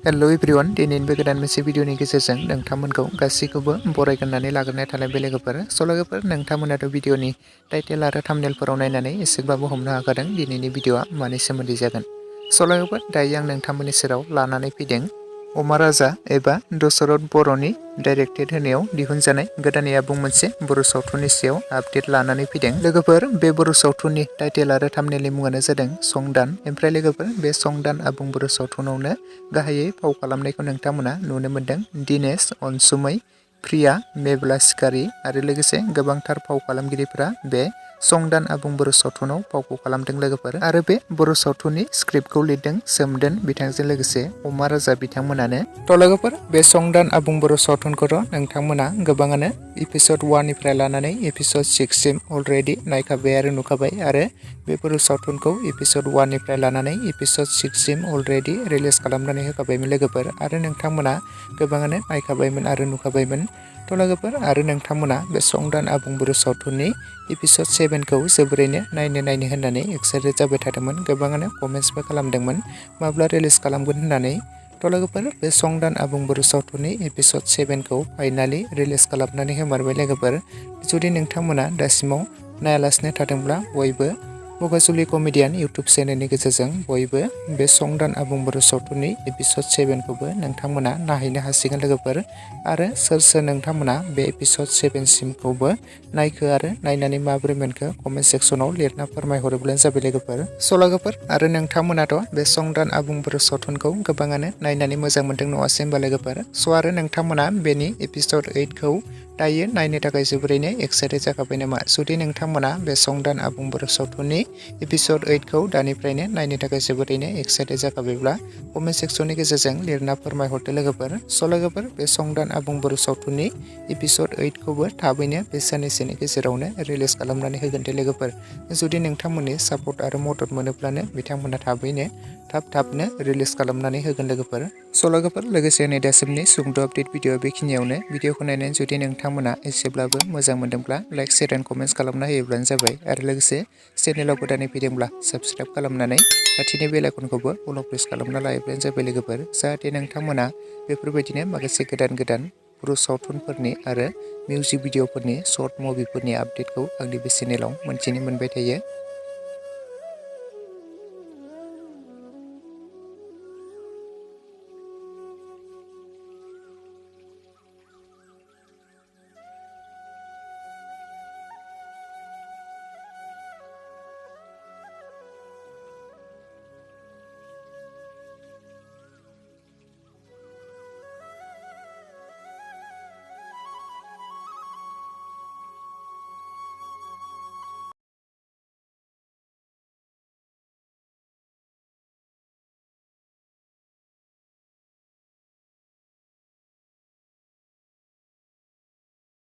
Hello everyone दिनैनिबो गोदान मोनसे भिडिअनि गेजेरजों नोंथांमोनखौ गासैखौबो बरायग्रोनानै लाग्रोनाय थानाय लोगोफोर लोगोफोर नोंथांमोनाथ' भिडिअनि टाइटेल आरो थाम्बनेलफोराव नायनानै एसेबाबो हमनो हाखादों दिनैनि भिडिअआ मानि सोमोन्दै जागोन। लोगोफोर दायो आं नोंथांमोननि सेराव लानानै फैदों अमा राजा एबा दशरथ बर'नि डाइरेक्टेड होनायाव दिहुनजानाय गोदानै आबुं मोनसे बर' सावथुननि सायाव आपडेट लानानै फैदों। लोगोफोर बे बर' सावथुननि टाइटेल आरो थाम्बनेलनि मुङानो जादों संदान। ओमफ्राय लोगोफोर बे संदान आबुं बर' सावथुनावनो गाहायै फाव खालामनायखौ नोंथांमोना नुनो मोन्दों दिनेश अनसुमै प्रिया मेब्ला सिखारि आरो लोगोसे गोबांथार फाव खालामगिरिफोरा बे संदान आबुं बर' सावथुनाव फावखौ खालामदों लोगोफोर। आरो बे बर' सावथुननि स्क्रिप्टखौ लिरदों सोमदोन बिथांजों लोगोसे अमा राजा बिथांमोनानो। लोगोफोर बे संदान आबुं बर' सावथुनखौथ' नोंथांमोना गोबाङानो एपिसड 1 निफ्राय लानानै एपिसड 6 सिम अलरेडि नायखाबाय आरो नुखाबाय आरो बे बर' सावथुनखौ एपिसड 1 निफ्राय लानानै एपिसड 6 सिम अलरेडि रिलिज खालामनानै होखाबायमोन लोगोफोर आरो नोंथांमोना गोबाङानो नायखाबायमोन आरो नुखाबायमोन। लोगोफोर आरो नोंथांमोना बे संदान आबुं बर' सावथुननि एपिसड 7खौ जोबोरैनो नायनो होननानै एक्साइटेड जाबाय थादोंमोन। गोबाङानो कमेन्ट्सबो खालामदोंमोन माब्ला रिलिज खालामगोन होननानै। लोगोफोर बे संदान आबुं बर' सावथुननि एपिसड 7खौ फाइनालि रिलिज खालामनानै होमारबाय लोगोफोर। जुदि नोंथांमोना दासिमाव नायालासिनो थादोंब्ला बयबो बगाजुलि कमेडियान इउटुब चेनेलनि गेजेरजों बयबो बे संदान आबुं बर' सावथुननि एपिसड 7खौबो नोंथांमोना नायहैनो हासिगोन लोगोफोर। आरो सोर नोंथांमोना बे एपिसड 7 सिमखौबो नायखो आरो नायनानै माबोरै मोनखो कमेन्ट सेक्सनाव लिरना फोरमायहरोब्लानो जाबाय लोगोफोर। लोगोफोर आरो नोंथांमोनाथ' बे संदान आबुं बर' सावथुनखौ गोबाङानो नायनानै मोजां मोन्दों नङासै होनबा लोगोफोर। आरो नोंथांमोना बेनि एपिसड 8खौ दायो नायनो थाखाय जोबोरैनो एक्साइटेड जाखाबाय नामा? जुदि नोंथांमोना बे संदान आबुं बर' सावथुननि एपिसड 8खौ दानिफ्रायनो नायनो थाखाय जोबोरैनो एक्साइटेड जाखाबायब्ला कमेन्ट सेक्सननि गेजेरजों लिरना फोरमायहरदो लोगोफोर। लोगोफोर बे संदान आबुं बर' सावथुननि एपिसड 8खौबो थाबैनो बे साननैसोनि गेजेरावनो रिलिज खालामनानै होगोन दे लोगोफोर। जुदि नोंथांमोननि सापर्ट आरो मदद मोनोब्लानो बिथांमोना थाबनो रिलिज खालामनानै होगोन लोगोफोर। लोगोफोर लोगोसे नै दासिमनि सुंद' आपडेट भिडिअ बेखिनियावनो। भिडिअखौ नायनानै जुदि नोंथांमोना एसेब्लाबो मोजां मोनदोंब्ला लाइक शेयार एन्ड कमेन्ट्स खालामना होयोब्लानो जाबाय आरो लोगोसे चेनेलाव गोदानै फैदोंब्ला साबस्क्राइब खालामनानै खाथिनि बेल आइकनखौबो अल प्रेस खालामना लायोब्लानो जाबाय लोगोफोर। जाहाथे नोंथांमोना बेफोरबायदिनो माखासे गोदान बर' सावथुनफोरनि आरो मिउजिक भिडिअफोरनि शर्ट मुभिफोरनि आपडेटखौ आंनि बे चेनेलाव मोनथिनो मोनबाय थायो।